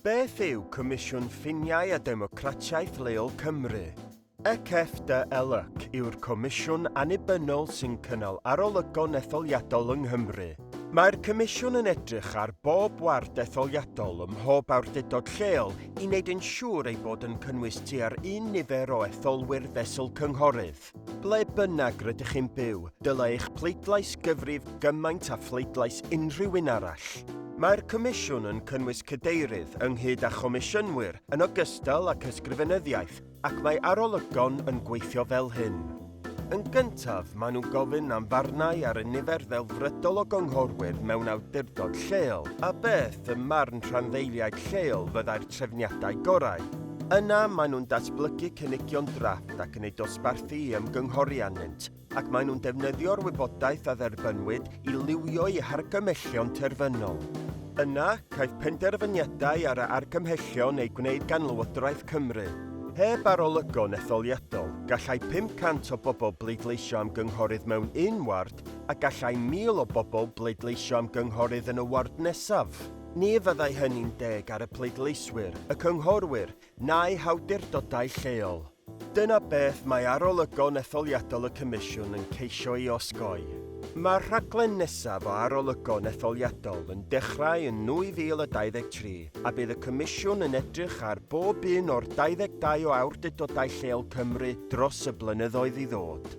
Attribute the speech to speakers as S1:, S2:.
S1: Beth yw Comisiwn Ffiniau a Democratiaeth Leol Cymru? ECFDLC yw'r comisiwn annibynnol sy'n cynnal arolygon etholiadol yng Nghymru. Mae'r comisiwn yn edrych ar bob ward etholiadol ym mhob awdurdod lleol i wneud yn siŵr ei bod yn cynnwys tua'r un nifer o etholwyr fesul cynghorydd. Ble bynnag rydych chi'n byw, dylai eich pleidlais gyfrif gymaint â phleidlais unrhyw un arall. Mae'r Comisiwn yn cynnwys cadeirydd, ynghyd â chomisiynwyr, yn ogystal ag ysgrifenyddiaeth, ac mae arolygon yn gweithio fel hyn. Yn gyntaf, maen nhw'n gofyn am farnau ar y nifer ddelfrydol o gynghorwyr mewn awdurdod lleol, a beth ym marn rhanddeiliaid lleol fyddai'r trefniadau gorau. Yna, maen nhw'n datblygu cynigion drafft ac yn eu dosbarthu i ymgynghori arnynt, ac maen nhw'n defnyddio'r wybodaeth a dderbynnwyd i liwio eu hargymhellion terfynol. Yna, caiff penderfyniadau ar y argymhellion eu gwneud gan Lywodraeth Cymru. Heb arolygon etholiadol, gallai 500 o bobl bleidleisio am gynghorydd mewn un ward a gallai 1,000 o bobl bleidleisio am gynghorydd yn y ward nesaf. Ni fyddai hynny'n deg ar y pleidleiswyr, y cynghorwyr, na'u hawdurdodau lleol. Dyna beth mae arolygon etholiadol y Comisiwn yn ceisio ei osgoi. Mae'r rhaglen nesaf o arolygon etholiadol yn dechrau yn 2023 a bydd y Comisiwn yn edrych ar bob un o'r 22 o awdurdodau lleol Cymru dros y blynyddoedd i ddod.